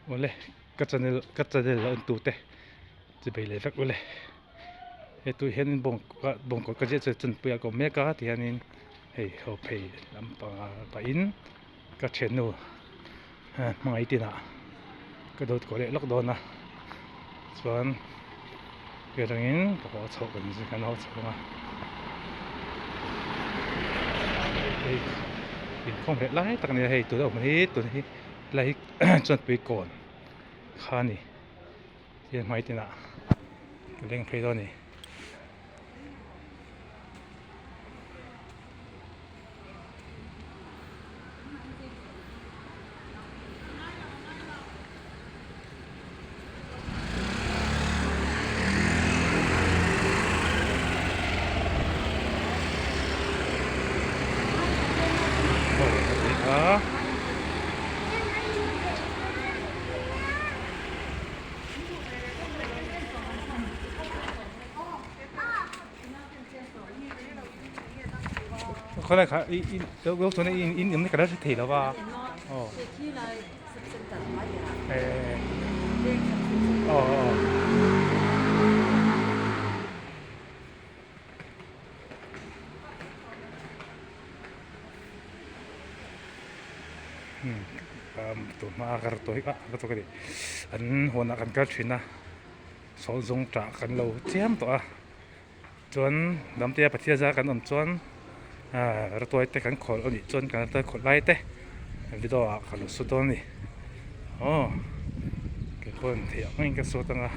Awle ka channel ka channel a entu te chi bei leh vek ule he tui hianin bawng bawngkawn ka ziah chuan chanpui ah ka awm mek a tihianin hei haw phei lampang ah pahin ka thiannu hmangaih tinah ka dawt kuah leh lawk dawn a chuan hei atangin ka haw chhoh kan kan haw chho ang a hei inkhawm leh lai tak a ni a hei tuna awm hi tun hi helai hi chuanpui kawn kha a ni hian hmai tinah ka leng phei dawn a ni. Khawlai kha i i lo chuan in in awm hi ka la hre thei lo va aw aw aw tun hma a ka rawt tawh hi ka tawk a ni an huanah kan kal thin a sawl zawng tah kan lo chiam tawh a chuan damtea Pathian zar kan awm chuan ahh rawtuai te kan khawlh a nih chuan kan rawtuai khawlh lai te video ah ka lo su dawn a ni aw kei pawhin theih ang angin ka sut ang a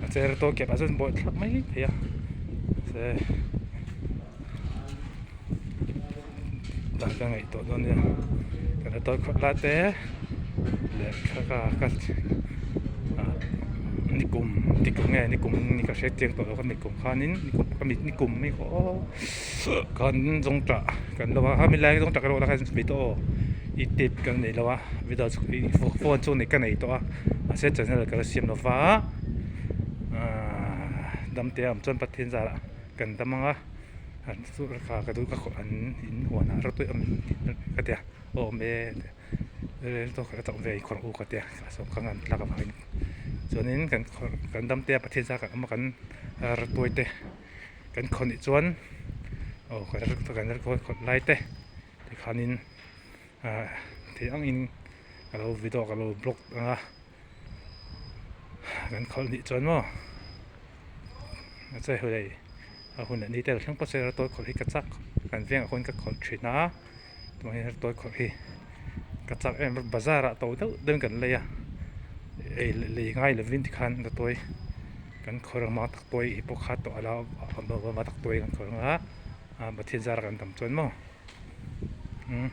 a che rawtuai kep ah chuan bawih thlak mai thei a se dan ka ngaih tawh dawn nia ka la tawi khawp lai te leh thla ka ah nikum nikum nge nikum ni ka hriat chiang tawh lo ka nikum khanin nikum ka mit nikum mai khaw aw khan zawng tah kan lo a khami lai zawng tah ka lo la khan mi tawh aw i tape kan nei lo a video phone chu ka nei tawh a mahse channel ka la siam lo va ah damte a awm chuan Pathian zarah kan dam ang a. An chu kha ka duh ka khawh an in huanah rawtui awm ka tia aw awm e rel tawk ka chauh ve khawrh u ka tia ka sawm kha ngan tlak avangin chuanin kan khawrh kan dam te a Pathian zar kan awm a kan rawtuai te kan khaw nih chuan aw kan kan khawrh lai te tikhanin ah thei angin ka lo video ka lo blog ang a. Kan khawlh nih chuan maw a che hei a hun leh ni te lo thleng pawh se tawi khawlh hi ka chak kan vengah khawn ka khawlh thin a tunah hian tawi khawlh hi ka chak em bazar ah to deuh deuhin kan lei a ei lei ngai lovin tikhan tawi kan khawrh ang tak tawi hi pawh kha tawh a lo tak tawi kan khawrh ang a Pathian zara kan tam chuan maw umm.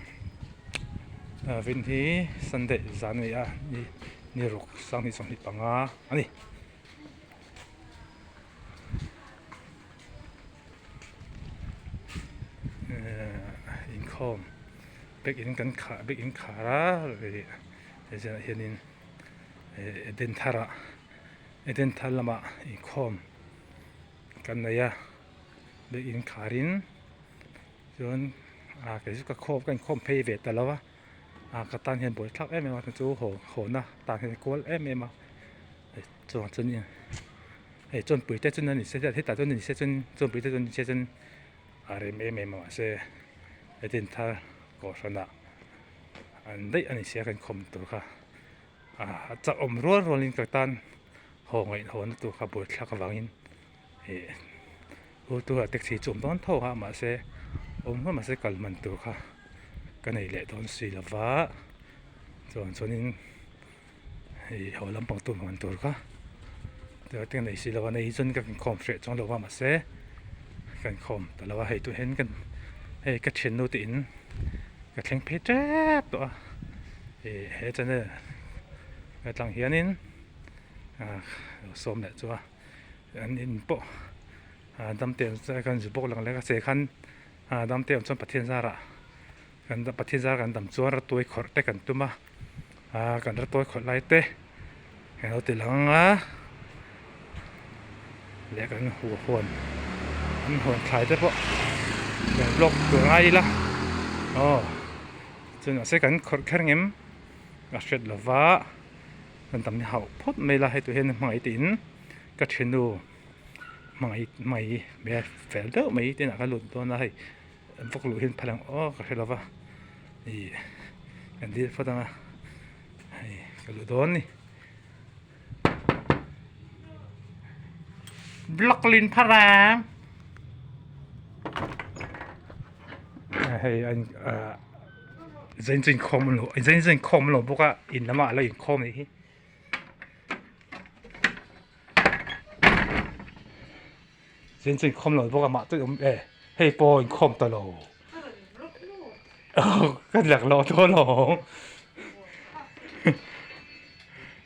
Vin hi Sunday zan a ni a ni ni ruk sanghnih 25 a ni. Ehh inkhawm bag in kan khah bag in khar a he zirah hianin ehh Eden tharah Eden thar lamah inkhawm kan nei a bag in kharin. Chuan ah kei chu ka khawm ka inkhawm phei ve ta lo a ah ka tan hian buai thlak em em a chu haw haw na tan hian kual em em a chuan chuan in hei chawnpui te chu ni se hetah chuan ni se chuan chawnpui te chu ni se chuan a rem em em a mahse heti thar kohhran ah an daih a ni sia kan khawm tur kha ah a chak awm rual rual in ka tan haw ngaih haw na tur kha buai thlak avangin. Ih u tura taxi chu awm dawn tho a mahse awm hma mahse kal man tur kha ka nei leh dawn si lo va chuan chuanin ih haw lampang tur man tur kha te ka nei si lo va nei hi chuan ka inkhawm hreh chuang lo va mahse ka inkhawm ta lo a hei tun hian kan hei ka thiannu te in ka thleng phei tep tawh a ih he channel atang hianin ah sawm leh chu a. An in pawh ah damte ang chuan kan zu bawk lang leh a che khan ah damte ang chuan Pathian zarah kan Pathian zar kan dam chuan ratuai khawrh te kan tum a ah kan ratuai khawrh lai te kan lo ti lang a leh kan huan an huan thlai te pawh kan vlog tur ngai ila aw chuan mahse kan khawrh kher ngem. Ka hriat lova kan tam hi hauh phawt mai la hei tur hian hmangaih tiin ka thinu hmangaih hmangaih hmel fel deuh mai te inah ka lut dawn a hei vawk luh hian phal ang aw ka hre lova ih kan dil phawt ang a hei ka luh dawn a ni. Block lin phar a hei an ah. Zain chu inkhawm an lo zain chu inkhawm an lo bawk a in lamah a lo inkhawm anih hi. Zain chu inkhawm lo bawk a mah chu awm e hei pawh inkhawm ta lo ka lak loh dawn alawm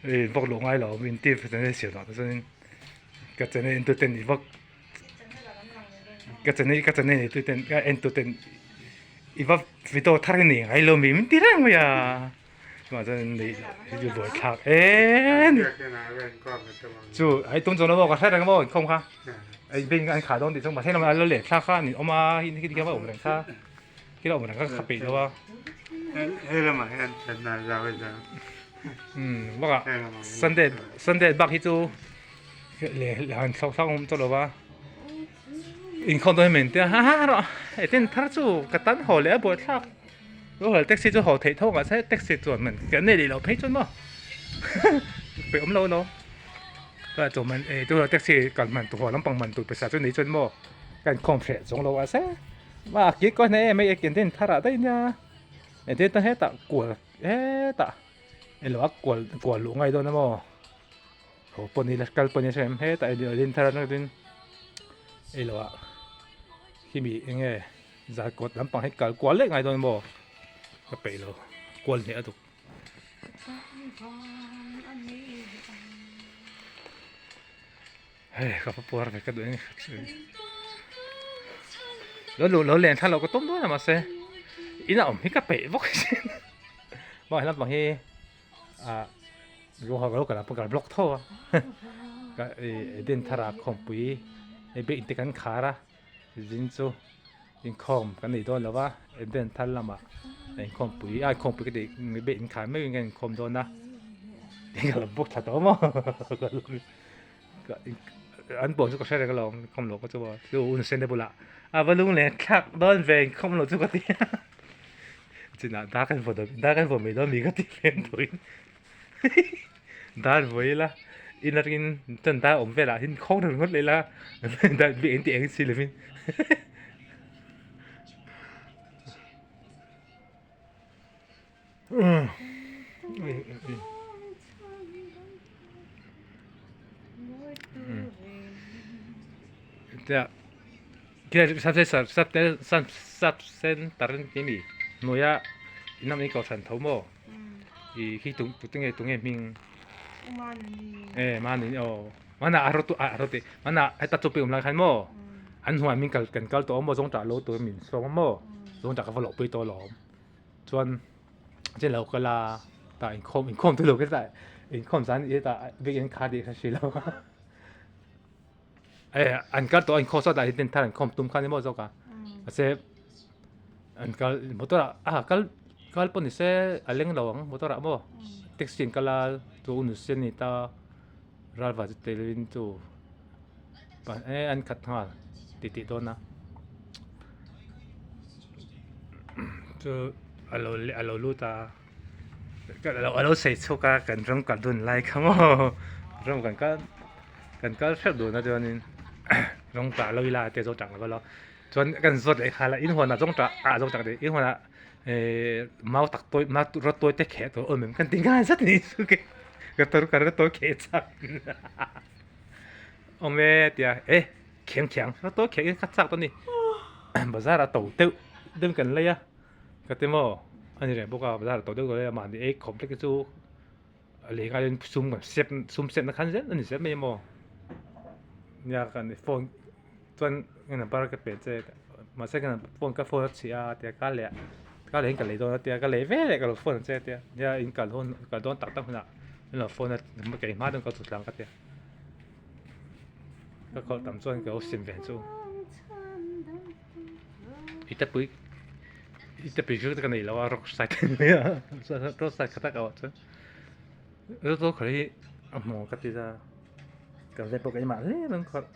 hei vawk luh ngai lo min tih siam ah te chuan in ka channel en tu ten i vawk. Ka channel ka channel nei tu ten ka en tu ten i va video thar hi nei ngai lo mi min ti reng mai a chuvang chuan nei hi chu buai thlak em chu hei tum chuan maw ka hre reng maw inkhawm kha ai beng an khah dawn tih chu mahse lamah lo leh thlak kha an awm a hi khi kha awm reng kha khi la awm reng kha ka peih lo a He lamah hian thatna zau hi zau. Um bakah Sunday Sunday bak hi chu leh han thlauh thlauh awm tawh lo va inkhawm dawn hian min tia ha ha rawh eten thar chu ka tan haw leh a buaithlak rual taxi chu haw theih tho ang se taxi chuan man kan nei leh loh phei chuan maw peih awm lo alawm chuan chu man eh chu taxi kal man tur haw lampang man tur pawisa chu nei chuan maw ka inkhawm hreh zawng lo a se a kik kaw hneh em em eten thar ah daih nia eten ta hetah kual hetah elo a kual kual luh ngai dawn a maw. Haw pawh ni la kal pawh ni la em hetah hi din thar atang chuan ei loh ah khimi eng nge zai kawt lampang hi kal kual leh ngai dawn maw ka peih lo kual hneh a duk. Hei ka va puar ve ka duh eng lo luh lo len thla loh ka tum dawn a mahse inah awm hi ka peih bawk sin mahse lampang hi. ah ruang ho ka ka block tho a ka ih den thar ah khawmpui hei bank te kan khar a zin chu inkhawm kan nei dawn lo va eden thar lamah inkhawmpui a inkhawmpui ka tih bank in khar meuhin kan inkhawm dawn a ka lo block thla tawh maw an pawh chu ka hre reng alawm inkhawm loh ka chu chu hun sen te bulah a va lung leh thlak dawn ve inkhawm loh chu ka ti a. Chinah dar kan vaw dar kan vaw mai dawn mi ka ti hlem turin dar vaw ila in atangin chuan dar awm velah hian khawng reng ringawt leh ila dar biak in tih eng si lovin Sap center an ti mi hnuaia inam in kohhran tho maw ih khi tu tunge tunge hming e mahni aw mana a rawt a rawt tih mana heta chu pek awm lai khan maw an hnuaiah min kal kan kal tawh a maw zawngtah lo tur min sawm a maw zawngtah ka va lawh pui tawh alawm chuan chen lo kal a tah inkhawm inkhawm tu lo ka tah inkhawm zan hetah biakinn kha tih ka hre lo e an kal tawh a inkhawm saw tah hian thar an khawm tum kha ni maw zawk a mahse an kal motor ah a kal kal pawh ni se a leng lo ang motor ah maw taxi an kal a chu u nuse ni ta ralva chu tel in chu e an khat nghal tih tih dawn a chu a lo a lo lut a a lo sawi chhuak a kan ram kal dun lai kha maw ram kan kal. Kan kal hreuh dun a chuanin rawng tah lo ila te zawng tah lo lo chuan kan zawt leh nghal a in huanah zawng tah ah zawng tah ka ti in huanah eh mau tak tawi mau rawt tawi te kheh tur awm em kan ti nghal zat a ni chu ke ka tar ka rawt tawi kheh chak awm e tia e khiang khiang rawt tawi kheh in kha chak tawh a ni bazar ah to deuh deuh kan lei a ka ti maw a ni reng bawk a bazar ah to deuh kan lei a mahni ei khawp vek te chu. A lei ngai in sum kan sep sum sep na khan zel a ni zel mai maw nia kan phone chuan ka number ka pe che mahse ka phone ka phone a chhia a tia ka leh ka leh in ka lei dawn a tia ka lei ve leh ka lo phone ang che a tia nia in kal hun kal dawn tak tak hunah min lo phone a kei hma dawn ka chhut tlang ka tia ka khawlh tam chuan ka lo sim ve chu i te pui. I te picture te ka nei lo a rock side a nia rock side kha tak a awh chuan zo khawr hi a hmu ka ti za kan veng pawh keimah hle an khawrh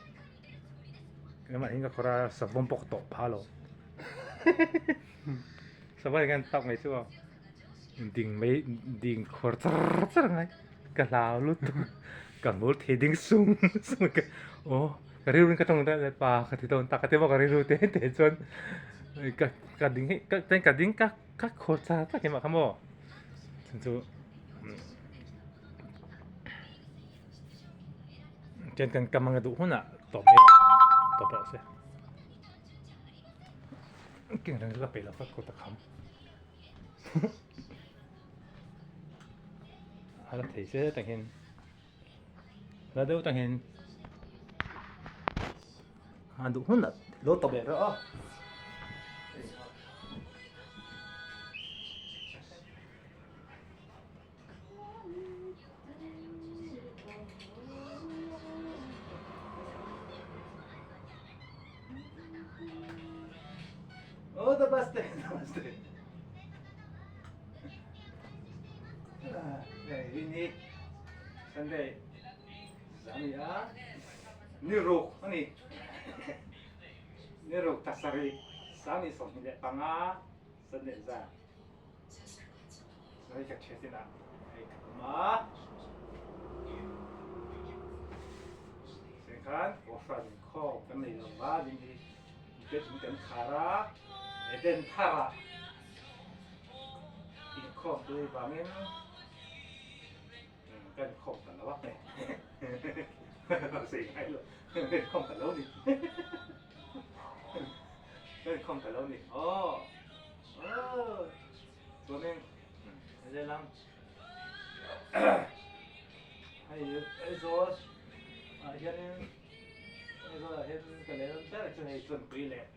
keimah hian ka khawrh a savawm pawh ka tawh phah lo savawm hian tak mai chu aw ding mai ding khawr char char ngai ka hlau lutuk ka hmul thei ding sung sung ka aw ka rilru in ka tawng daih pa ka ti dawn tak a ti maw ka rilru te te chuan ka ka ding hi ka chuan ka ding ka ka khawr char char keimah kha maw chhan chu chuan kan kam anga duh hunah tawp mai tawp rawh se keng reng chu ka peih lo ka kut a kham. A la thei se tang hian la deuh tang hian a duh hun lo tawp leh rawh aw. Oh, namaste, namaste. Hei ni Sunday a ni a, ni ruk a ni. Ni ruk pasarih 25 Sunday zan. Hei ka thiat inah hei ka awm a. Khan Kohhran inkhawm kan nei lo va ding hi bet in kan khar a, Eden tharah inkhawm tui vangin kan inkhawm ta lo a sei ngai lo kan inkhawm ta lo ni kan inkhawm ta lo ni aw aw chuanin lehlam hei Aizawl ah hianin Aizawl ah hian ka leh dawn ber chu hei Chawnpui leh.